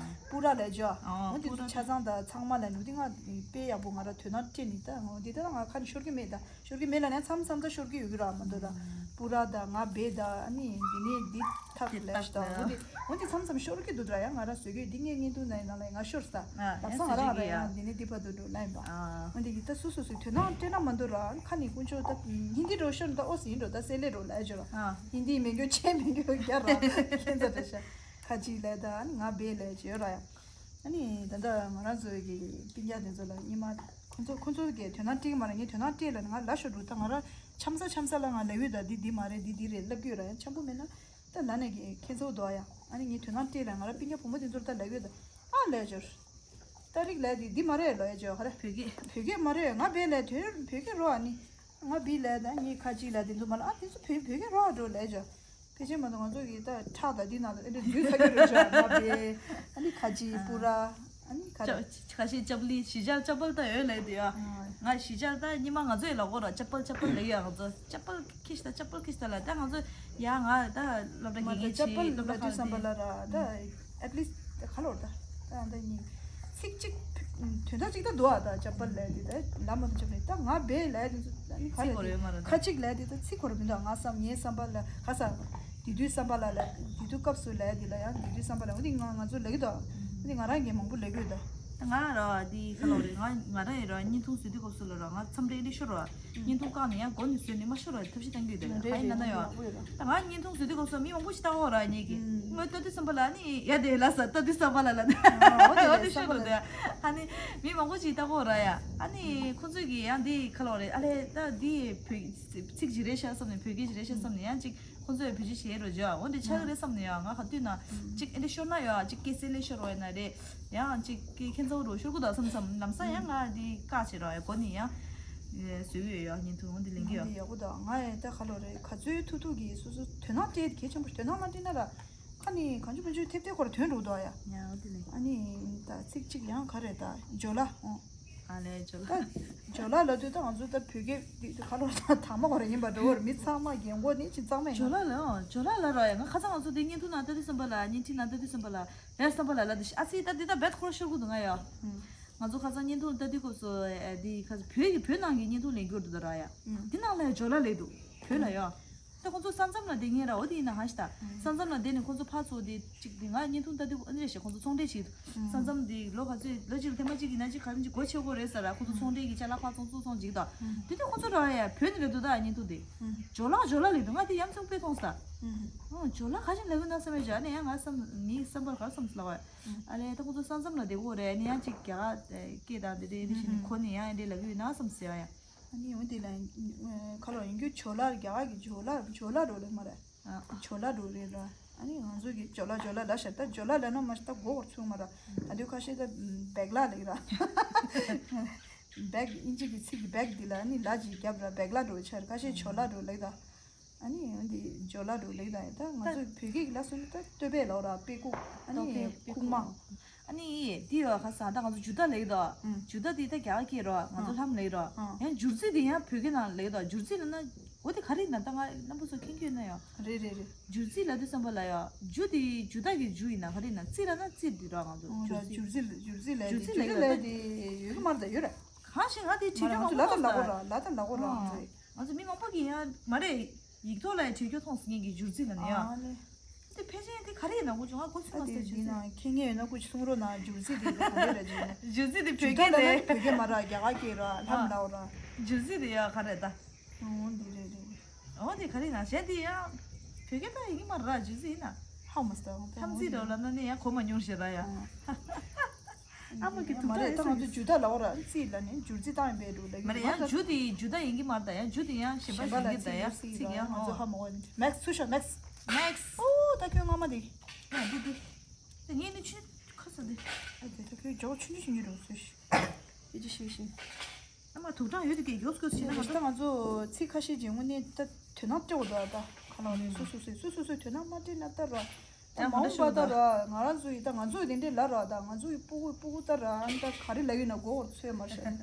སྤུ་ར་ལས་ཇ། ཨོ་འོ་དེ་སྤུ་ར་ཆ་ཚང་ད་ཚང་མ་ལ་འདུག་དེ་ང་དཔེ་ཡག་པོ་ང་ར་དོ་སྣང་སྤྲད་ནི་ད་འོ་དེ་ད་ང་ཁ་ནས་ཤོར་གི་མེད་ད། ཤོར་གི་མེད་ལ་ནས་མཚམས་མཚམས་ད་ཤོར་གི་ཡོད་གི་ར་མ་འདུག་ར། སྤུ་ར་ད་ང་བེ་ད་ཨ་ནི་འདི་ནས་འདི་ཐག་ལས་ད་འོ་དེ་འོ་དེ་མཚམས་མཚམས་ཤོར་གི་འདུག་ར། ཡ་ང་ར་བཟོས་གི་འདི་ངས་བརྙན་ཐུང་ནང་ནང་ལ་ང་ཤོར་ས། ཨ། ལབ་ས་ང་ར་ང་ར་ཡ་འདི་ནས་འདི་བར་དུ་འགྲོ་ལ་ཡིན་པ། ཨ། འོ་དེ་གི་ད་སུ་སུ་སུ་དོ་སྣང་སྤྲད་ན་མ་འདུག་ར། ཁ་ནས་དཀོན་མཆོག་ད་ཧིན་དི་འགྲོ་ཤོར་ད་ཨོ་སི་ཡིན་འགྲོ་ད་སེ་ལེ་འགྲོ་ལ་ཡ་ཇོ་ར། ཨ། ཧིན་དི་མི་འགྱོ་ཆེ་མི་འགྱོ་རྒྱ་ར་ཁྱེད་ཚོ་འདྲ་ཤ། ཁ་ཅིག་ལས་ད་ཨ་ནི་ང་བེ་ལས་ཇོ་ར་ཡ། ཨ་ནི་ད་ལྟ་ང་རང་ཚོའི་གི་སྤུན་ཀྱག་དེ་ཚོ་ལ་སྔོན་མ་ཁོ་ཚོ་ཁོ་ཚོ་གི་དོ་སྣང་སྤྲད་ཀྱི་མ་རེད། ངས་དོ་སྣང་སྤྲད་ལ་ང་ལ་ཤོར་འདུག་ད་ང་རང་འཆམ་ས་འཆམ་ས་ལ་ང་ལབ་ཡོད་ད། འདི་འདི་མ་རེད་འདི་འདི་རེད་ལབ་ཀྱི་ཡོད་ར། ཡང་འཆམ་པོ་མེད་ན་ད་ལ་ནས་གི་ཁྱེད་ཚོ་འདུག་ཡ། ཨ་ནི་ངས་དོ་སྣང་སྤྲད་ལ་ང་རང་སྤུན་ཀྱག་བུ་མོ་དེ་ཚོར་ད་ལབ་ཡོད་ད། ཨ་ལས་འབྱོར། ཏ་རིག་ལབ་འདི་འདི་མ་རེད་ལོ་ཡ་ཇོ་ཧ་ར། བོད་སྐད། བོད་སྐད་མ་རེད། ང་བེ་ལས་དོན་བོད་སྐད་རོ། ཨ་ནི་ང་བི་ལས་ད་ངས་ཁ་ཅིག་ལ་དེ་ཚོ་མ་ལ་ཨ་དེ་ཚོ་བོད་བོད་སྐད་རོ་འགྲོ་ལས་ཇོ། ཕལ་ཆེར་མ་གཏོགས་ང་ཚོ་གི་ད་ཁྲག་དང་འདི་ནང་དུ་ཨེ་འདྲ་འཛུལ་ཚར་གྱི་རེད་ཤག་ང་བེ། ཨ་ནི་ཁ་ཅིག་སྤུ་ར། ཨ་ནི་ཁ་ཅིག་ཁ་ཤས་ཅབ་ལི་ཞི་ཅལ་ཅབ་པལ་ད་ཡོད་ལབ་དེ་ཡ། ང་ཞི་ཅལ་ད་ཉི་མ་ང་ཚོ་ཡི་ལ་གོ་ར་ཅབ་པལ་ཅབ་པལ་ལབ་ཡ། ང་ཚོ་ཅབ་པལ་ཁི་ཤི་ད་ཅབ་པལ་ཁི་ཤི་ད་ལ་ད་ང་ཚོ་ཡ་ང་ད་སློབ་གྲྭ་མ་གི་ད་ངེད་ཅབ་པལ་ཆི་སློབ་ལབ་གྲྭ་དུས་ཁ་བསམ་པ་ལ་ར་ད་ཨེ་ལི་སི་ད་ག་ལོར་ད་ད་ད་ཉིན་ཚིག་གཅིག་དོན་དག་གཅིག་ད་འདུག་ཨ། ད་ཅབ་པལ་ལབ་དེ་ད་ལ་མ་ད་ཅབ་པལ་ད་ང་བེ་ལབ་དེ་ཚོ་ཨ་ནི་ག་ཚིག་རེད་གོ་རེད་མ་རེད་ད། ཁ་ཅིག་ལབ་དེ་ད་ཚིག་གོ་རེད་མི་འདུག་ང་བསམ་ངའི་བསམ་པ་ལ་ག་ས་དེ་དུས་བསམ་པ་ལ་ལ་དེ་དུས་སྐབས་སུ་ལ་དེ་ལ་ཡང་དེ་དུས་བསམ་པ་ལ་འོ་དེ་ང་ང་ཚོ་ལ་གི་དོ། འོ་དེ་ང་རང་གིས་མང་པོ་ལ་གི་ཡོད་དོ། ང་ར་དེ་ཁ་ལོ་རེད། ང་ང་རང་ཡིན་ར་བརྙན་ཐུང་བཟོ་དུས་སྐབས་སུ་ལ་ར་ང་འཚམས་འདྲི་འདི་ཤོར་བ། བརྙན་ཐུང་བཀག་ནས་ཡང་མགོ་ནས་བཟོས་ནས་མ་ཤོར་བ་ཐབས་ཤེས་གཏང་གི་ཡོད་དེ་རེད་ཧ་ཡིན་ན་ན་ཡོད། ད་ང་བརྙན་ཐུང་བཟོ་དུས་སྐབས་སུ་མི་མང་པོ་ཞིག་ལྟ་གོ་ར་ཉེ་གི་ང་ལྟ་དུས་བསམ་པ་ལ་ནི་ཡ་དེ་ལ་ས་ལྟ་དུས་བསམ་པ་ལ་ལ་ནི་འོ་དེ་ལ་འོ་དེ་བསམ་པ་ལ་དེ་ཧ་ནི་མི་མང་པོ་ཞིག་ལྟ་གོ་ར་ཡ། ཨ་ནི་ཁོ་ཚོས་གི་ཡང་འདི་ཁ་ལོ་རེད། ཨ་ལས་ད་འདི་བོད་ཚིག་ཅིག་རེད་ཤག་བསམ་ནས་བོད་སྐད་ཅིག་རེད་ཤག་བསམ་ནས་ཡང་ཅིག་ཁོང་ཚོས་བེད་སྤྱོད་བྱེད་རོགས་བྱོས། འོ་འདི་ཆགས་ཀྱི་རེད་བསམ་ནས་ཡ་ང་ག་དུས་ན་གཅིག་ཨེ་འདྲ་ཤོར་ན་ཡ་གཅིག་སྐད་གསལ་ལེ་ཤོར་བ་ཡིན་ན་རེད། ཡང་གཅིག་སྐད་ཁྱེད་ཚོ་རོགས་ཤོར་གི་འདུག་བསམ་བསམ་ལམ་སང་ཡང་ང་འདི་བཀག་བྱེད་རོགས་ཡ་གོ་ནས་ཡང་བཟོས་ཡོད་ཡ་བརྙན་ཐུང་འོ་འདི་ལེན་གི་ཡ། འདི་ཡག་པོ་འདུག་ང་ཡི་ད་ག་ལོ་རེད། ག་ཚོད་ཐུག་ཐུག་གི་སོ་སོ་དོན་དག་སྤྲད་གལ་ཆེན་པོ་དོན་དག་མ་སྤྲད་ན་ར་ཁ་ནས་གང་བྱུང་མང་བྱུང་ཐེབས་ཐེབས་ཁོ་ར་དོན་འགྲོ་འདུག་ཡ། ཡ་འོ་འདི་ལེན། ཨ་ནི་ད་ཚིག་གཅིག་ཡང་ག་རེད་ད་ཇོ་ལ་ཨོ། ཨ་ལས་ཇོ་ལ། ད་ཇོ་ལ་ལབ་དུས་ད་ང་ཚོ་ད་བོད་སྐད་འདི་ག་ལོ་ད་དག་མ་གོ་ར་ཡིན་པ་འགྲོ་བར་མི་ཚང་མ་རྒན་གོག་ནི་ཅི་གཙང་མ་ཡིན། ཇོ་ལ་ལ་ཨོ་ཇོ་ལ་ལ་ར་ཡ། ང་ཁ་སང་ང་ཚོ་འདི་བརྙན་ཐུང་ནང་ལྟ་དུས་བསམ་པ་ལ་བརྙན་འཕྲིན་ནང་ལྟ་དུས་བསམ་པ་ལ་བས་བསམ་པ་ལ་ལ་འདི་ཨ་ཚི་ད་འདི་ད་བས་ཁོ་ར་ཤོར་གི་འདུག་ང་ཡ། ང་ཚོ་ཁ་སང་བརྙན་ཐུང་ལྟ་དུས་སྐབས་སུ་འདི་ཁ་སང་བོད་ཀྱི་བོད་ནང་གི་བརྙན་ཐུང་ལེན་རྒྱུར་འདུག་ད་ར་ཡ། འདི་ནང་ལ་ཡ་ཇོ་ལ་ལས་འདུག་བོད་ལ་ཡ། ད་ཁོང་ཚོ་ས་མཚམས་ལ་བསྡད་མཁན་ར་འོ་དེ་ཡིན་ན་ཧ་ཤི་ད། ས་མཚམས་ལ་བསྡད་ནས་ཁོང་ཚོ་ཕར་ཚུར་དེ་གཅིག་དེ་ང་བརྙན་ཐུང་ལྟ་དུས་ཨ་ནི་རེ་ཞིག་ཁོང་ཚོ་ཚོང་འབྲེལ་བྱེད་འདུག་ས་མཚམས་དེ་ལོ་ག་ཚོད་ལོ་གཅིག་ལ་ཐེངས་མ་གཅིག་གི་ན་གཅིག་ག་རེ་གཅིག་སྒོ་ཕྱེ་དགོས་རེད་ཟེར་ར། ཁོང་ཚོ་ཚོང་འབྲེལ་གྱི་ཅ་ལག་ཕར་ཚུར་ཚུར་ཚོང་བྱེད་ད། དེ་དུས་ཁོང་ཚོ་ར་ཡ་བོད་ནས་རེད་འདུག་ད་བརྙན་ཐུང་དེ། ཇོ་ལགས་ཇོ་ལགས་ལེགས་འདུག་ང་དེ་ཡ་མཚན་དཔེ་མཐོང་ས། ཨོ་ཇོ་ལགས་ག་ཞིག་ལབ་གི་ན་བསམ་ཡ་ཇོ་ཨ་ནི་ཡང་ང་བསམ་ངའི་བསམ་པར་ག་རེ་བསམ་ལབ་པ། ཨ་ལས་ད་ཁོང་ཚོ་ས་མཚམས་ལ་བསྡད་དགོས་རེད། ཨ་ནི་ཡང་གཅིག་རྒྱ་གར་སྐད་དང་དེ་འདྲ་དེ་བྱས་ནས་གོ་ནས་ཡང་ཨེ་འདྲ་ལབ་གི་ཡོད་ན་བསམ་ཟེར་བ་ཡ། ཨ་ནི་འོན་ཏེ་ལ་ཁ་ལོ་ཡིན་རྒྱུ་ཇོ་ལ་རྒྱ་གར་གྱི་ཇོ་ལ་ཇོ་ལ་འགྲོ་ལེ་མ་རེད། ཇོ་ལ་འགྲོ་ལེ་ར། ཨ་ནི་ང་ཚོ་གི་ཇོ་ལ་ཇོ་ལ་ལ་ཤ་ད་ཇོ་ལ་ལ་ན་མ་ཤ་ད་མགོ་བོར་ཚུགས་མ་ར། ད་དུས་ཁ་ཤས་ད་བེག་ལ་ལེ་ར། བེག་ཨིན་ཇི་གི་ཚིག་གི་བེག་འདི་ལ་ཨ་ནི་ལ་ཇི་རྒྱབ་ར་བེག་ལ་འགྲོ་ཆར་ཁ་ཤས་ཇོ་ལ་འགྲོ་ལེ་ད། ཨ་ནི་འོན་ཏེ་ཇོ་ལ་འགྲོ་ལེགས་དང་ད་ང་ཚོ་བོད་སྐད་ལ་སོང་ད་སྟོད་པས་ལོག་ར་དཔེ་ཁུག་ཨ་ནི་ཁུག་མ། ཨ་ནི་དེ་ཡོད་ཁ་སང་ད་ང་ཚོ་ཇུ་ད་ལེགས་དོ། ཇུ་ད་དེ་ད་རྒྱ་གར་སྐད་རོ། ང་ཚོ་ལྷམ་ལེགས་རོ། ཡང་ཇུར་རྩི་དེ་ཡང་བོད་སྐད་ནང་ལེགས་དོ། ཇུར་རྩི་ལ་ན་འོ་དེ་ག་རེ་ཡིན་ན་ད་ང་རྣམ་པ་ཚོ་མཁྱེན་གྱི་ཡོད་ན་ཡང་། རེད་རེད་རེད། ཇུར་རྩི་ལ་དུས་བསམ་པ་ལ་ཡང་ཇུ་དེ་ཇུ་ད་གི་ཇུ་ཡིན་ན་ག་རེ་ཡིན་ན་རྩི་ལ་ན་རྩི་དེ་རོ། ང་ཚོ་ཇུར་རྩི་ཇུར་རྩི་ལ་ཇུར་རྩི་ལ་ཡོད་ཀྱི་མ་རེད་ད་ཡོད་ར། གང་ཞིག་ང་དེ་བྲིས་རྒྱུ་མང་པོ་མཐོང་ས། ལ་ད་ལ་གོ་ར་ལ་ད་ལ་གོ་ར་ང་ཚོ། ང་ཚོ་མི་མང་པོ་གིས་ཡང་མ་རེད། ཡིག་ཐོག་ལ་ཡང་བྲིས་རྒྱུ་མཐོང་སྲིད་མཁན་གྱི་ཇུར་རྩི་ལ་ནི་ཡང་། ཨ་ནི། དེ་ཕལ་ཆེར་དེ་ག་རེ་ཡིན་ན་གོ་བྱུང་ང་གོ་ཚོད་མ་ད་དེ་ཟེར་ཇུར་ཡིན་རྩི། ན་མཁྱེན་མཁན་ཡོད་ན་སྐུ་མཁྱེན་གསུང་རོགས་གནང་། ཇུར་རྩི་དེ་ག་རེ་རེད་ཇུར་ན། ཇུར་རྩི་དེ་བོད་ཇུར་ད་སྐད་ལ་ལས། ན་བོད་སྐད་མ་ར་རྒྱ་གར་སྐད་ར་ལྷམ་ལའོ་ར། ཇུར་རྩི་དེ་ཡང་ག་རེ་ད། འོ་འདི་རེད་རེད། འོ་དེ་ག་རེ་ཡིན་ན་གཞན་དེ་ཡང་། བོད་སྐད་ད་ཡིན་གྱི་མ་ར་ཇུར་རྩི་ཡིན་ན། ཧ་མ་སྟ་འོ་ལྷམ་རྩི་འདྲ་ལབ་ན་ནི་ཡང་གོ་མ་མྱོང་ཞེས་ར་ཡ། ཨ། ཨ་མ་གི་དུག་མ་རེད་ད་ང་ཚོ་ཇུ་ད་ལ་འོ་ར་རྩིས་ལ་ནི་ཇུར་རྩི་བཏང་ཡིན་པའི་རུ་ལ་མ་རེད་ཡང་ཇུ་དེ་ཇུ་ད་ཡིན་གྱི་མ་རེད་ད་ཡང་ཇུ་དེ་ཡང་གཞན་པ་གཞན་པ་ལ་གྱི་ད་རྩིས་ཡང་རྩིས་ཀྱི་ཡང་ང་ང་ཚོ་ཧ་མ་གོ་ནི། མེགས་ཚུར་ཤོག་མེགས། མེགས། ཨོ་ད་ཁྱོད་སྔ་མ་དེ། ཡང་འདི་འདི། ད་ངས་ནི་ཆུ་ཁ་ས་དེ། ཨ་དེ་ད་ཁྱོད་ཇོ་ཆུང་ཆུང་ཞིག་ཉོས་རུང་ཚུར་ཤོག་ཡི་ཅི་ཤིག་ཤིག་ཨ་མ་དུག་སྦྲང་ཡོད་དེ་གས་མགྱོགས་མགྱོགས་བྱས་ན་ང་ད་ཚོ། ང་ཚོ་ཚིག་ཁ་ཤས་ཀྱི་དངོས་གནས་ད་དོ་སྣང་སྤྲད་དགོས་འདུག་ད་ཁ་ལག་ནས་སུ་སུ་སུ་སུ་སུ་སུ་དོ་སྣང་མ་སྤྲད་ན་ད་ར། ད་མ་འོངས་པ་ད་ར་ང་རང་ཚོ་ཡི་ད་ང་ཚོ་ཡི་དེ་འདྲའི་ལ་ར་ད་ང་ཚོ་ཡི་སྤུ་གུ་སྤུ་གུ་ད་ར་ཨ་ནི་ད་ག་རེ་ལབ་ཡོད་ན་མགོ་བོར་ཚོད་མ་ཤེས།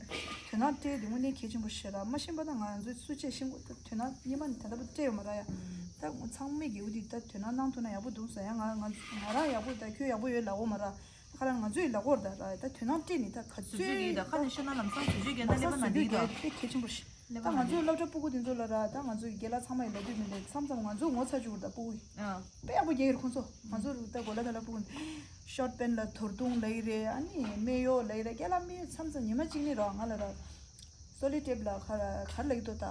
དོན་དག་སྤྲད་དེ་དངོས་གནས་གལ་ཆེན་པོ་ཤེས་ར་མ་ཤེས་པ་ད་ང་ཚོའི་སུ་ཆེ་ཤེས་དགོས་ད་དོན་དག་སྙེ་མ་ནི་ད་ལྟ་བུ་སྤྲད་ཡོད་མ་ར་ཡ། ད་ཚང་མས་གི་འུ་དེ་ད་དོན་དག་གནང་ཐུབ་ན་ཡག་པོ་འདུག་ཟེར་ཡ་ང་ང་ང་རང་ཡག་པོ་ད་ཁྱོད་ཡག་པོ་ཡོད་ལབ་འོ་མ་ར། ཁ་རང་ང་ཚོའི་ལག་འོག་ད་ར་ད་དོན་དག་སྤྲད་ནི་ད་ག་ཚོད་ཀྱི་ད་ཁ་ནས་ཤོད་ན་ལམ་སང་བཟོ་བཅོས་ཀྱི་ད་ལེ་པ་ན་འདི་ད་དཔེ་གལ་ཆེན་པོ་ཞིག་ད་ང་ཚོའི་སློབ་གྲྭ་སྤུ་གུ་དེ་ཚོ་ལ་ར་ད་ང་ཚོའི་རྒན་ལགས་ཚང་མ་ཡི་ལབ་དུས་མི་འདུག་མཚམས་མཚམས་ང་ཚོ་ངོ་ཚ་བཅུག་ད་སྤུ་གུ་ཡི་དཔེ་ཡག་པོ་རྒྱག་གི་རེད་ཁོང་ཚོ་ང་ཚོ་རུ་ད་གོ་ལ་ད་ལ་སྤུ་གུ་ཤོར་པན་ལ་དོར་དུང་ལབ་ཡི་རེད་ཨ་ནི་སྨད་གཡོགས་ལབ་ཡི་རེད་རྒན་ལགས་སྨད་མཚམས་མཚམས་ཉི་མ་གཅིག་ནི་ར་ང་ལ་ར་སོ་ལི་ཊེབ་ལ་ག་ར་ག་ར་ལབ་ཡི་འདུག་ད་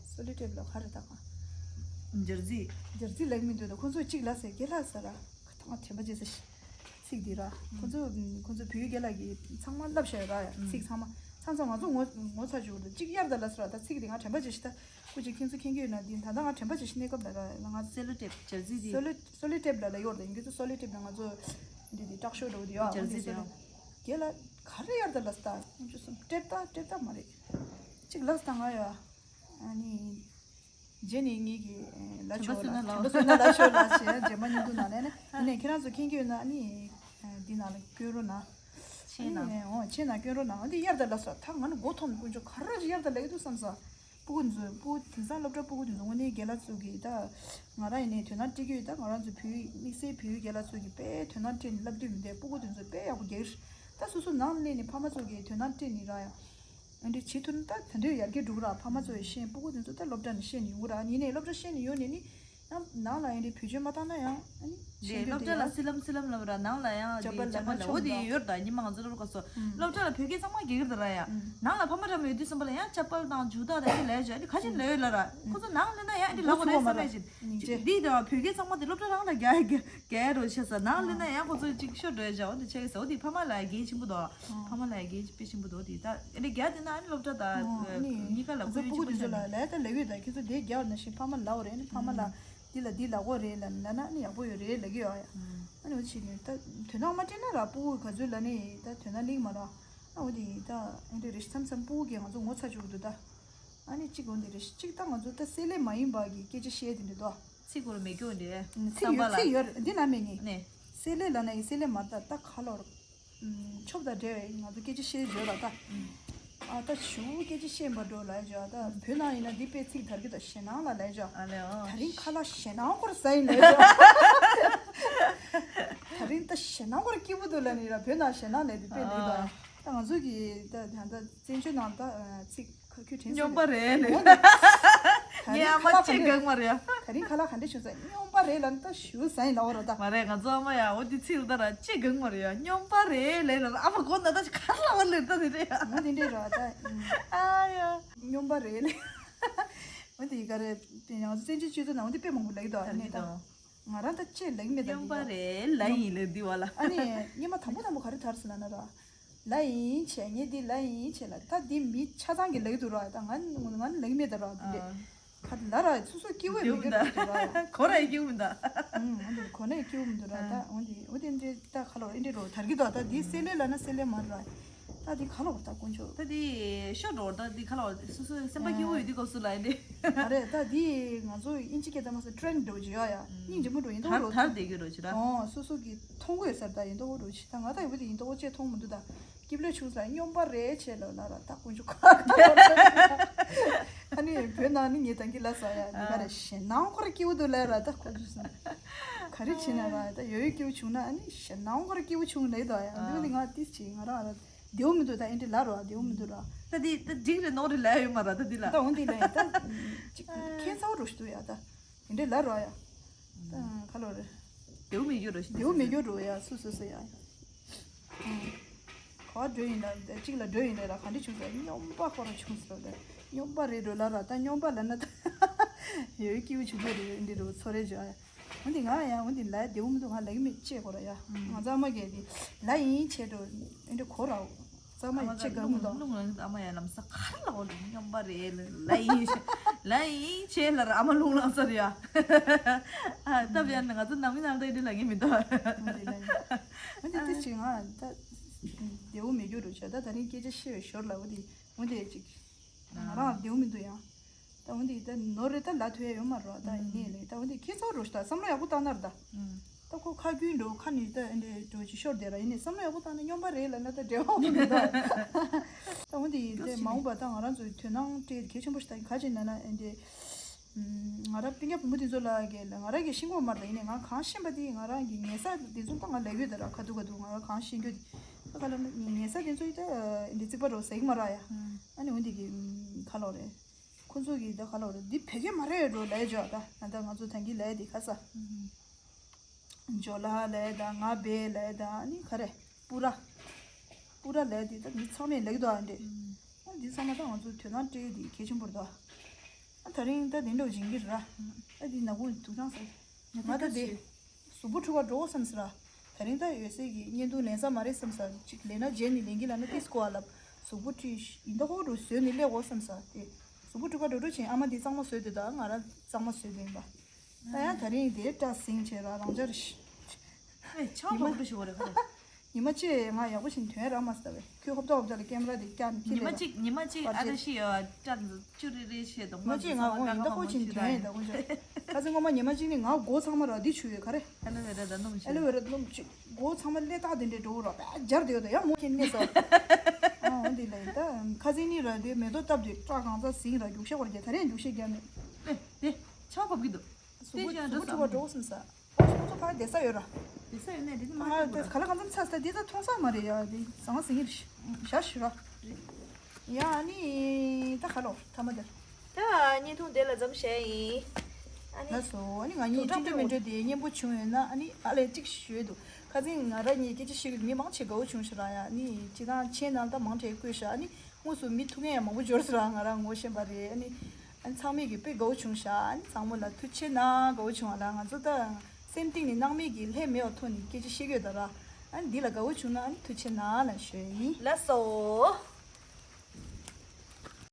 སོ་ལི་ཊེབ་ལ་ག་ར་ད་ག་འཇར་ཟི་འཇར་ཟི་ལབ་མི་འདུག་ད་ཁོང་ཚོ་གཅིག་ལབ་ཟེར་རྒན་ལགས་ཟེར་ར་ཁ་ཐང་དྲན་པ་བརྗེད་ས་ཤི། ཚིག་འདི་ར། ཁོ་ཚོ་ཁོ་ཚོ་བོད་ཡིག་རྒན་ལགས་ཀྱིས་ཚང་མ་བསླབ་བཞག་ར་ཡ། ཚིག་ཚང་མ་ཚང་ཚང་ང་ཚོ་ངོ་ངོ་ཚ་བཅུག་འདུག་གཅིག་གཡར་དང་ལབ་སོང་ར། ད་ཚིག་འདི་ང་དྲན་པ་བརྗེད་ཤི་ད། སྐུ་མཁྱེན་ཁྱེད་ཚོ་མཁྱེན་གྱི་ཡོད་ན་འདི་ད་ལྟ་ང་དྲན་པ་བརྗེད་ཤི་གནས་སྐབས་ལ་ར་ང་སེ་ལོ་ཊེབ་འཇར་ཟི་འདི། སོ་ལི་སོ་ལི་ཊེབ་ལ་ལ་ཡོད་རེད། ཁྱེད་ཚོ་སོ་ལི་ཊེབ་ལ་ང་ཚོ་འདི་འདི་སྐྲག་ཤོས་འགྲོ་གི་འདུག་ཡ། འཇར་ཟི་འདི་ཡ། རྒན་ལགས་ག་རེ་གཡར་དང་ལབ་སོང་ད། ཁྱོད་ཚོ་ཊེབ་ད་ཊེབ་ད་མ་རེད། གཅིག་ལབ་སོང་ད་ང་ཡ། ཨ་ནི། རྗེས་ནས་ངེད་ཀྱི་ལ་ཆོག་ལ་དྲན་པ་གསོས་ན་ལ་ཆོག་ལ་ཞེས་རྗེས་མ་སྙིང་སྡུག་ན་ལས་ནས་ཡིན་ནས་ཁྱེད་རང་ཚོ་མཁྱེན་གྱི་ཡོད་ན་ཨ་ནི་འདི་ནང་ལ་སྐྱོན་རོགས་གནང་། ཆེ་ན། ཨ་ནི་འོ་ཆེ་ན་སྐྱོན་རོགས་གནང་། འདི་གཡར་དང་ལབ་སོང་ད་ང་ནི་མགོ་འཐོམས་དཀོན་མཆོག་ག་རེ་གཡར་དང་ལབ་ཀྱི་འདུག་བསམ་སོང་། སྤུ་གུ་ཚོ་སྤུ་གུ་དེང་སང་སློབ་གྲྭ་སྤུ་གུ་དེ་ཚོ་དངོས་གནས་རྒན་ལགས་ཚོ་གིས་ད་ང་རང་ཡིན་ནའི་དོན་དག་འཁྲིད་ཀྱི་ཡོད། ད་ང་རང་ཚོ་བོད་ཡིག་དམིགས་བསལ་བོད་ཡིག་རྒན་ལགས་ཚོ་གིས་དཔེ་དོན་དག་འཁྲིད་ནས་བསླབ་དུས་མི་འདུག་སྤུ་གུ་དེ་ཚོ་དཔེ་ཡག་པོ་རྒྱག་གི་རེད། ད་སོ་སོ་ནང་སླེབས་ནས་ཕ་མ་ཚོ་གིས་དོན་དག་འཁྲིད་ནས་ར་ཡ། ཨ་འདྲ་བྱེད་ཐུབ་ན་ད་དེ་འདྲའི་ཡར་རྒྱས་འགྲོ་གི་ར། ཕ་མ་ཚོ་ཡི་ཤེས་སྤུ་གུ་དེ་ཚོ་ད་སློབ་གྲྭ་ནས་ཤེས་ནས་ཡོང་གི་ར། ཡིན་ནའི་སློབ་གྲྭ་ཤེས་ནས་ཡོང་ནས་ནི་ནང་ལ་ཡང་འདྲའི་བེད་སྤྱོད་མ་བཏང་ན་ཡང་ཨ་ནི་ཤེས་འདོད་དེ་ཡ། སློབ་གྲྭ་ལ་སི་ལམ་སི་ལམ་ལབ་ར་ནང་ལ་ཡང་ཅ་པལ་ལ་ཅ་པལ་ལ་འོ་དེ་ཡོད་ར། ད་ཉི་མ་ང་ཚོ་སློབ་གྲྭ་སྐབས་སུ་སློབ་གྲྭ་ལ་བོད་སྐད་ཚང་མ་རྒྱག་གི་རེད་ད་ར་ཡ། ནང་ལ་ཕ་མ་འདྲ་མི་ཡོད་དུས་ཙམ་པ་ལ་ཡང་ཅ་པལ་དང་ཇུ་ཏ་དང་ཨ་ནི་ལས་བྱ་ཨ་ནི་ག་ཅིག་ལས་ཡོད་ལ་ར། ཁོ་ཚོ་ནང་སླེབས་ན་ཡང་ཨ་འདྲ་ལབ་དགོས་རེད་བསམ་ཡས་ཅིག་འདི་ད་བོད་སྐད་ཚང་མ་དེ་སློབ་གྲྭ་རང་ལ་རྒྱག་གི། རྒྱལ་རོ་ཆེ་ས་ནང་ལེ་ན་ཡང་ཁོ་ཚོ་ཅིག་ཤོ་འགྲོ་བྱ་འོ་དེ་ཆེ་ས་འོ་དེ་ཕ་མ་ལ་གལ་ཆེན་པོ་དོ། ཕ་མ་ལ་གལ་དཔེ་ཆེན་པོ་དོ་དེ་ད་ཨེ་འདྲ་རྒྱ་དེ་ན་ཨ་ནི་སློབ་གྲྭ་ད་གཉིས་ཀ་ལ་སྤུ་གུ་དེ་ཚོ་ལ་ལས་ད་ལས་ཡོད་ད་ཁྱེད་ཚོ་དེ་རྒྱ་ན་ཞིག་ཕ་མ་ལ་འོ་རེད་ཨ་ནི་ཕ་མ་ལ་འདི་ལ་འདི་ལ་འོ་རེད་ལ་ལ་ན་ཨ་ནི་ཡག་པོ་ཡོད་རེད་ལ་གི་ཡོད་ཡ། ཨ་ནི་འོ་ཆེ་ནི་ད་དོན་དག་མ་སྤྲད་ན་ར་སྤུ་གུ་ག་ཚོད་ལ་ནི་ད་དོན་དག་ལིང་མ་ར། ཨ་འོ་དེ་ད་ཨེ་འདྲ་རེ་ཞིག་མཚམས་མཚམས་སྤུ་གུ་གི་ང་ཚོ་ངོ་ཚ་བཅུག་འདུག་ད། ཨ་ནི་གཅིག་འོ་འདི་རེད་གཅིག་ད་ང་ཚོ་ད་སེ་ལེ་མ་ཡིན་པ་གི་སྐད་ཆ་བཤད་དེ་འདྲ་དོ། ཚིག་གུ་རུ་མེ་སྐྱོ་འདྲེ། ཚིག་ཡོད་ཚིག་ཡོད་འདི་ན་མེད་ནི། ནས། སེ་ལེ་ལ་ན་ཡི་སེ་ལེ་མ་ད་ད་ཁ་ལོར། ཆོབ་ད་འདྲེ་ང་ཚོ་སྐད་ཆ་བཤད་བརྗོད་ལ་ད། ཨ་ད་ཞུ་སྐད་ཆ་བཤད་མ་འགྲོ་ལ་བརྗོད་ད་བོད་ནང་ཡིན་ན་འདི་དཔེ་ཚིག་དར་གི་ད་ཞེད་སྣང་ལ་ལ་བརྗོད། ཨ་ལེ་ཨོ། ད་རིང་ཁ་ལ་ཞེད་སྣང་སྐོར་ཟ་ཡིན་ལ་བརྗོད། ད་རིང་ད་ཞེད་སྣང་སྐོར་སྐྱིད་པོ་འདུག་ལ་ནི་ར་བོད་ནང་ཞེད་སྣང་ལས་འདི་དཔེ་ལེགས་ད་ད་ང་ཚོ་གི་ད་ད་ད། བཙན་བྱོལ་ནང་ད་ཚིག་ཁ་ཁྱོད་དྲན་སོང་། སྨྱོན་པ་རེད་ལེ། ངའི་ཨ་མ་ཅི་གང་མ་རེད། ད་རིང་ཁ་ལག་ག་འདྲ་བྱུང་ཟེར་སྨྱོན་པ་རེད་ལབ་ན་ད་ཞུ་ཟ་ཡིན་ལབ་ར་ད། མ་རེད་ང་ཚོ་ཨ་མ་ཡ་འོ་དེ་ཚིག་ལ་ད་ར་ཅི་གང་མ་རེད་ཡ་སྨྱོན་པ་རེད་ལེ་ལབ་ཨ་མ་གོ་ན་ད་ཅི་ཁ་ལག་བ་ལེ་ད་དེ་རེད་ཡ། ངོ་དེ་འདྲས་ར་ད། ཨ་ཡ། སྨྱོན་པ་རེད་ལེ། འོ་དེ་ག་རེ་ང་ཚོ་བཙན་བྱོལ་སྤྱི་ཚོགས་ནང་འོ་དེ་དཔེ་མང་པོ་ལབ་ཀྱི་འདུག་ཨ་ནི་ད། ང་རང་ད་ཅེས་ལབ་མེད་ད་སྨྱོན་པ་རེད་ལ་ཡིན་ལབ་འདི་བ་ལ། ཨ་ནི་སྙེ་མ་དང་པོ་དང་པོ་ག་རེ་དར་སོང་ལབ་ན་ར། ལ་ཡིན་ཆེ་ངས་འདི་ལ་ཡིན་ཆེ་ལ་ད་འདི་མི་ཆ་ཚང་གི་ལབ་འདུག་ར་ད་ང་ང་ལབ་མེད་ད་ར་འདི་འདྲས། ག་ལ་ར་སོ་སོ་སྐྱིད་པོ་མི་སྐྱིད་ར་ད་གོ་ར་ཡི་སྐྱིད་པོ་མི་ད། ཨུམ་འདི་གོ་ན་ཡི་སྐྱིད་པོ་མི་འདུག་ར་ད་འོ་འདི་འོ་འདི་འདྲས་ད་ག་ལ་འོ་འདི་འདྲས་རོ་དར་གི་ད་ད་འདི་སེ་ལེ་ལ་ན་སེ་ལེ་མ་ར། ད་འདི་ག་ལ་འོ་ད་དཀོན་མཆོག་ད་འདི་ཤོ་འགྲོ་ད་འདི་ག་ལ་འོ་སོ་སོ་སེམས་པ་སྐྱིད་པོ་ཡོད་དུས་སྐབས་སུ་ལ་འདི། ཨ་རེད་ད་འདི་ང་ཚོ་དབྱིན་ཇི་སྐད་ད་མ་སོ་ཊེན་ཌི་འགྲོ་བྱེད་ཡ་ཡ་སྙིང་རྗེ་མོ་འགྲོ་ཡིན་ད་དར་འགྲོ་དར་བསྡད་ཀྱི་འགྲོ་བྱེད་ད། ཨོ་སོ་སོ་གི་མཐོང་གོ་ཡོད་ས་རེད་ད་ཡིན་ད་འོ་འགྲོ་བྱེད་ད་ང་ད་ཡི་བུ་དེ་ཡིན་ད་འོ་ཅེས་མཐོང་མི་འདུག་ད། སྐྱིབ་ལེ་ཆུང་ས་སྨྱོན་པ་རེད་ཆེ་ལོ་ལ་ར་ད་དཀོན་མཆོག་ཁ་ཁ་ཨ་ནི་བོད་ནང་ནི་ངེད་ད་གི་ལ་ས་ཡ་ནི་ག་རེ་ཞེད་སྣང་ཁོ་ར་སྐྱིད་པོ་འདུག་ལ་ར་ད་ཁོ་ཚོ་སོང་ག་རེ་བྱེད་ན་ར་ད་ཡོད་ཡོད་སྐྱིད་པོ་བྱུང་ན་ཨ་ནི་ཞེད་སྣང་ཁོ་ར་སྐྱིད་པོ་བྱུང་ལེ་ད་ཡ་འདི་ནི་ང་ཏིས་ཆེ་ང་རང་ར། བདེ་བོ་མི་འདུག་ད་ཨེ་འདྲ་ལབ་རོགས་བདེ་བོ་མི་འདུག་རོགས། ད་འདི་ད་འགྲིག་རེད་ནོར་རེད་ལབ་ཡོད་མ་རེད་ད་འདི་ལ། ད་འོ་འདི་ལ་ཡིན་ད། ཅིག་ཁྱད་མཚར་པོ་རོ་ཞིག་འདུག་ཡ་ད། ཨེ་འདྲ་ལབ་རོགས་ཡ། ད་ག་ལོ་རེད། བདེ་བོ་མི་འགྱུར་རོ་ཞིག་བདེ་བོ་མི་འགྱུར་རོ་ཡ་སུ་སུ་སུ་ཡ། ག་བ་འགྲོ་ཡིན་ལ་ད་གཅིག་ལ་འགྲོ་ཡིན་ལ་ར་ག་འདྲ་བྱུང་ཟེར་སྨྱོན་པ་ཁོ་ར་བྱུང་ཟེར་རོ་ད་སྨྱོན་པ་རེད་རོ་ལ་ར་ད་སྨྱོན་པ་ལབ་ན་ད། ཡོད་སྐྱིད་པོ་བྱུང་རོ་རེད་ཨེ་འདྲ་རོ་ཚོ་རེད་ཇོ་ཡ། འོན་ཏེ་ང་ཡང་འོན་ཏེ་ལ་བདེ་བོ་མི་འདུག་ང་ལ་ཡིན་མི་ཅེས་གོ་ར་ཡ། ང་ཚང་མ་གས་དེ་ལ་ཡིན་ཆེ་འགྲོ་ཨེ་འདྲ་གོ་ར། ཚང་མ་ཡིན་ཆེ་ག་མི་འདུག་རླུང་ལངས་ཨ་མ་ཡ་ལམ་ས་ཁར་ལ་འོ་རེ་སྨྱོན་པ་རེད་ལ་ཡིན་ལ་ཡིན་ཆེ་ལ་ར་ཨ་མ་རླུང་ལངས་ས་རེད་ཡ། ཨ་སྟབས་ཡ་ན་ང་ཚོ་ནང་མི་ནང་ད་ཨེ་འདྲ་ལ་ངེས་མི་འདུག་འོན་ཏེ་ལ་ཡིན་འོན་ཏེ་དེ་ཅི་ང་ད་བདེ་བོ་མི་འགྱུར་རུ་བྱ་ད་ད་རིང་སྐད་ཆ་བཤད་བའི་ཞོར་ལ་འོ་དེ་འོན་ཏེ་ཅིག་ང་རང་བདེ་བོ་མི་འདུག་ཡང་། ད་འོན་ཏེ་ད་ནོར་རེ་ད་ལ་ཐོས་ཡ་ཡོད་མ་རོ་ད་ཡིན་ནའི་ལས་ད་འོན་ཏེ་ཁྱེད་ཚོ་རོ་ཞིག་ད་བསམ་བློ་ཡག་པོ་བཏང་ན་ར་ད། ཨུམ། ད་ཁོ་ཁ་རྒྱུན་འགྲོ་ཁ་ནས་ད་འདྲས་འགྲོ་ཅིག་ཤོར་བསྡད་ར། ཡིན་ནའི་བསམ་བློ་ཡག་པོ་བཏང་ན་སྨྱོན་པ་རེད་ལབ་ན་ད་འབྲེལ་བ་མི་འདུག་ད་འོན་ཏེ་དེ་མ་འོངས་པ་ད་ང་རང་ཚོའི་དོ་སྣང་སྤྲད་གལ་ཆེན་པོ་ཞིག་ད་ག་ཅིག་ན་ན་འདྲས། ང་རང་སྤུན་ཀྱག་བུ་མོ་དེ་ཚོ་ལ་གི་ང་རང་གི་ཤེས་ཀྱི་ཡོད་མ་རེད། ཡིན་ནའི་ང་གང་ཤེས་པ་དེ་ང་རང་གི་ཉལ་ས་དེ་ཚོ་ད་ང་ལབ་ཡོད་ད་ར། ཁ་ཐུག་ཁ་ཐུག་ང་རང་གང་ཤེས་རྒྱུ་དེ་ད་ག་ལབ་ན་ཉལ་ས་དེ་ཚོ་ད་འདི་རྩིག་པ་རོ་ཟེག་མ་ར་ཡ། ཨ་ནི་འོན་ཏེ་གི་ཁ་ལོ་རེད། ཁོ་ཚོ་གི་ད་ག་ལོ་རེད། འདི་བོད་སྐད་མ་རེད་འགྲོ་ལབ་ཡ་ཅོ་ད་ང་ད་ང་ཚོ་ད་གི་ལབ་ཡ་དེ་ཁ་ས། ཇོ་ལ་ལབ་ཡ་ད་ང་བེ་ལབ་ཡ་ད་ཨ་ནི་ག་རེ། པུ་ར། པུ་ར་ལབ་ཡ་དེ་ད་མི་ཚང་མས་ལབ་ཀྱི་འདུག་ཨ་འདྲས། ཨ་འདི་ཚང་མ་ད་ང་ཚོ་དོ་སྣང་སྤྲད་ཡ་དེ་གལ་ཆེན་པོ་རེད་ད། ཨ་དེ་རིང་ད་དེ་འདྲ་བྱེད་ཀྱི་ར། ཨ་འདི་ནག་པོ་དུག་ཚང་ཟེར། ང་ད་དེ་གཟུགས་པོ་འཁྲུད་པ་འགྲོ་བསམ་ཟེར་ར། དེ་རིང་ད་ཡོད་སའི་གི་བརྙན་ཐུང་ལེན་ས་མ་རེད་བསམ་ས་ཅིག་ལེན་ན་རྗེས་ནས་ལེན་གྱི་ལབ་ན་ཏིས་གོ་ཨ་ལབ། གཟུགས་པོ་འཁྲུད་ཡིན་ད་ཧོ་འགྲོ་བཟོས་ནས་སླེབས་འོ་བསམ་ས་དེ། གཟུགས་པོ་འཁྲུད་པ་འགྲོ་འགྲོ་ཕྱིན་ཨ་མ་འདི་གཙང་མ་བཟོས་དེ་ད་ང་རང་གཙང་མ་བཟོས་དེ་ཡིན་པ། ད་ཡང་དེ་རིང་དེ་སྐྲ་ཟིང་བྱས་ར་རང་འཇགས་རེད། ཨེ་ཆང་ཉི་མ་བབ་འགྲོ་ཞིག་འོ་རེད་ཁ་རེད། ཉི་མ་གཅིག་ང་ཡག་པོ་ཞིག་དོན་རག་མ་སོང་བས། ཁོས་ཧོབ་ཏོ་ཧོབ་ཏོ་ལ་ཀེམ་ར་དེ་བཀྱག་ནས་ཁྱི་ཉི་མ་ལས་གཅིག་ཉི་མ་གཅིག་པར་ཨ་ར་ཅན་ཤི་ཡོད་སྐྲ་ཅུ་རི་རི་བྱས་འདུག་ཉི་མ་གཅིག་ང་འོ་ཡིན་ད་ཁོ་ཅིག་དོན་ཡིན་ད་ཁོ་ཅིག་ཁ་ཚིག་ངོ་མ་ཉི་མ་གཅིག་ནི་ང་མགོ་ཚང་མ་ར་དེ་ཆུ་ཡོད་ག་རེ། ཨ་ལོ་ཝེ་ར་ད་སྣུམ་ཨ་ལོ་ཆུ་ཝེ་ར་སྣུམ་ཆུ་མགོ་ཚང་མ་ཀླད་སྟག་དེ་འདྲས་འགྲོ་ར་བས་སྦྱར་དེ་ཡོད་ད་ཡང་མོ་ཁྱེད་གནས་སོ། ཨ་འོ་འདི་ལ་ཡིན་ད་ཁ་ཚིག་ནི་ར་དེ་མེ་ཏོག་བཏབ་དེ་སྐྲ་གང་ཚ་ཟིང་ར་རྒྱུག་ཤ་བར་རྒྱ་ད་རེས་རྒྱུག་ཤ་རྒྱ་མེད། ཨེ་དེ་ཆང་བབ་ཀྱི་འདུག་གཟུགས་པོ་དེ་གཟུགས་པོ་འཁྲུད་པ་འགྲོ་བསམ་ས། ཨོ་ཁོང་ཚོ་ཕར་བསྡད་ས་ཡོད་ར། བསྡད་ས་ཡོད་ནས་འདི་ནི་མ་ང་ཤེས་གོ་ར། ག་ལ་གང་འཚམ་ཚ་ས་འདི་ད་མཐོང་ས་མ་རེད་ཡ། འདི་ཟང་ཟིང་ངེར་ཞག་ཞུ་ར། ཡ་ཨ་ནི་ད་ག་ལོ་ཐ་མ་དེ། ད་བརྙན་ཐུང་དེ་ལ་མཚམས་བཞག་ཡིན། ཨ་ནི་ལགས་སོ། ཨ་ནི་ང་གཉིས་དུ་ཀྲང་ཅིག་ཏུ་མི་འགྲོ་དེ་སྙན་པོ་བྱུང་ཡོད་ན་ཨ་ནི་ཨ་ལས་ཅིག་ཞུ་ཡོད་འདུག་ཁ་སང་ང་ར་གཉིས་སྐད་ཆ་བཤད་གི་མི་མང་ཆེ་དགའ་བོ་བྱུང་ཞིག་ར་ཡ། ཨ་ནི་སྤྱི་བཏང་ཆེ་ནང་ད་མང་དྲགས་བཀོད་ཤག་ཨ་ནི། དངོས་སུ་མི་ཐུག་མཁན་ཡང་མང་པོ་འབྱོར་སོང་ར། ང་རང་ངོ་ཤེས་པ་རེད། ཨ་ནི་ཨ་ནི་ཚང་མས་ཀྱི་དཔེ་དགའ་བོ་བྱུང་ཤག་ཨ་ནི་ཚང་མ་ལ་ཐུགས་རྗེ་ཆེ་གནང་། དགའ་བོ་བྱུང་བ་ལ་ང་ཚོ་ད་སེམས་གཏིང་ནས་སྣང་མེད་ཀྱི་ལྷད་མེད་པ་ཐོག་ནས་སྐད་ཆ་བཤད་ཀྱི་ཡོད་ད་ར། ཨ་ནི་འདི་ལ་དགའ་བོ་བྱུང་ན་ཨ་ནི་ཐུགས་རྗེ་ཆེ་གནང་ལབ་ཞུ་ཡ་ཡིན། ལགས་སོ།